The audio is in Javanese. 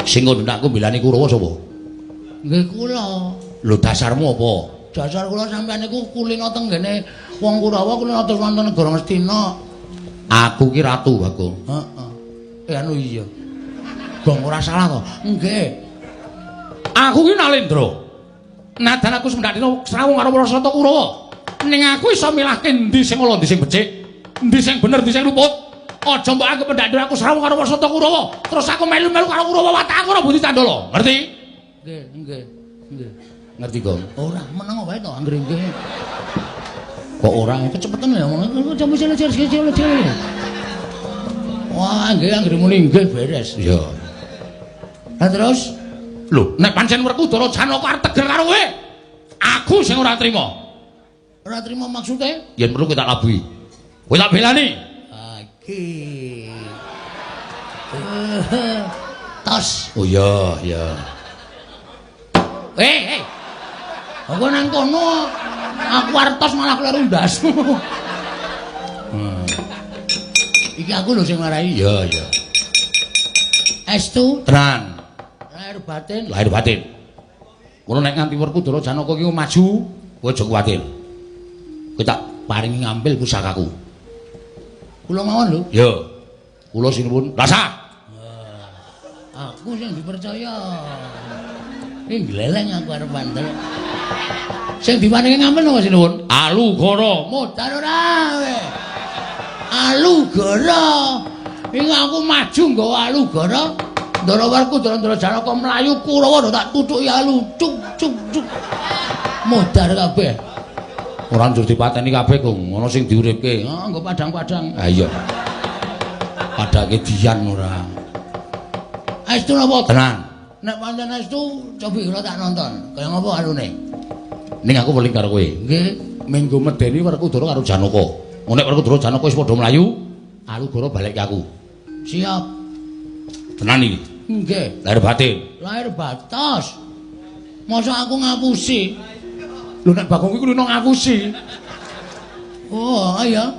Sing kandhane aku mbelani Kurawa sapa? Nggih kula. Lho dasarmu apa? Dasar kula sampeyan niku kulino teng ngene wong Kurawa kulino terus wonten negara Ngastina. Aku ki ratu, Bagong. Heeh. Anu iya. Gong ora salah to? Nggih. Aku ki Nalendra. Nadan aku semendak dina srawung karo para Sata Kurawa. Ning aku iso milahke endi sing ala, endi sing becik, endi sing bener, endi sing luput. Aja mbok anggep mendak dina aku srawung karo para Sata Kurawa, terus aku melu-melu karo Kurawa watak aku ora budi candala. Ngerti? Nggih, nggih. Nggih. Ngerti, Gong? Ora meneng wae to anggere nggih. Kok ora Kecepetan ya ngomong. Wah, nggih anggere muni nggih beres. Iya. Lah terus lho, nek pancen Werkudara Janaka arep tegel karo kowe, aku sing ora trima. Ora trima maksude? Yen perlu kowe tak labuhi. Kowe tak belani. Ah, iki. Tos. Oh iya, iya. Eh, eh. Aku nang kono aku arep tos malah kleru ndasmu. Iki aku lho sing marai. Iya, iya. Estu Tenan. Lahir batin. Lahir batin. Ngono nek nganti Werkudara Janaka iki maju, kowe aja kuwatir. Kowe tak paringi ngambil pusakaku. Kula mawon lho. Iya. Kula sinuwun. Rasa. Aku sing dipercaya. Iki gleleng aku arep bandel. Sing diparingi ngambil napa sinuwun? Alugoro. Modar ora kowe. Alugoro. Iki aku maju nggawa Alugoro. Ndara Werkudara Ndara Janaka mlayu Kurawa tak tutuki alu cuk cuk cuk. Modar kabeh. Ora njur dipateni kabeh, Gong. Ana sing diuripke. Heeh, nggo padang-padang. Ha iya. Padake dian ora. Estu napa? Tenan. Nek pancen estu cobi kula tak nonton. Kaya ngopo anune? Ning aku weling karo kowe. Nggih. Minggu medeni Werkudara karo Janaka. Nek Werkudara Janaka wis padha mlayu, Alugoro balik ke aku. Siap. Tenan iki. Nggih. Lahir batin. Lahir batos. Masa aku ngapusi? Lho nek Bagong kuwi kulino ngapusi. Oh, iya.